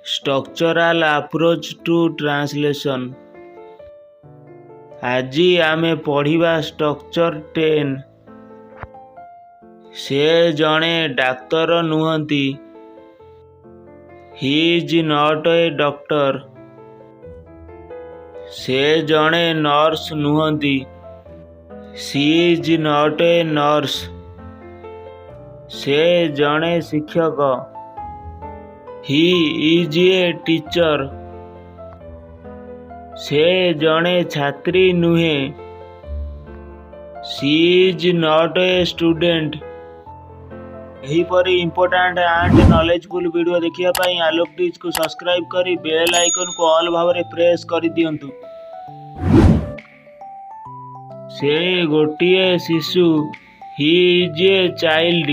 Structural approach to translation. ଆଜି ଆମେ ପଢ଼ିବା ଷ୍ଟ୍ରକ୍ଚର 10। ସେ ଜଣେ ଡାକ୍ତର ନୁହନ୍ତି। He is not a doctor. ସେ ଜଣେ ନର୍ସ ନୁହନ୍ତି। She is not a nurse. ସେ ଜଣେ ଶିକ୍ଷକ। He is a teacher. ସେ ଜଣେ ଛାତ୍ରୀ ନୁହେଁ। She is not a student. ଏହିପରି ଇମ୍ପୋର୍ଟାଣ୍ଟ ଆଣ୍ଡ ନଲେଜଫୁଲ୍ ଭିଡ଼ିଓ ଦେଖିବା ପାଇଁ ଆଲୋକ ଟିଚ୍କୁ ସବସ୍କ୍ରାଇବ୍ କରି ବେଲ୍ ଆଇକନ୍କୁ ଅଲ୍ ଭାବରେ ପ୍ରେସ୍ କରିଦିଅନ୍ତୁ। ସେ ଗୋଟିଏ ଶିଶୁ। He is a child.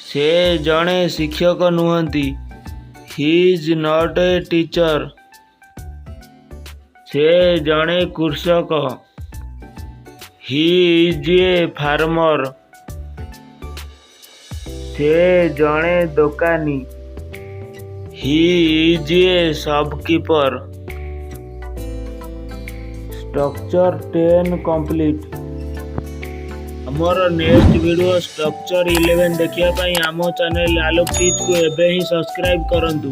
ସେ ଜଣେ ଶିକ୍ଷକ ନୁହନ୍ତି। He is not a teacher. ସେ ଜଣେ କୃଷକ। He is a farmer. ସେ ଜଣେ ଦୋକାନୀ। He is a shopkeeper. Structure 10 complete. ଆମର ନେକ୍ସଟ ଭିଡ଼ିଓ ଷ୍ଟ୍ରକ୍ଚର 11 ଦେଖିବା ପାଇଁ ଆମ ଚ୍ୟାନେଲ ଆଲୋକ ଟିଚ୍କୁ ଏବେ ହିଁ ସବସ୍କ୍ରାଇବ୍ କରନ୍ତୁ।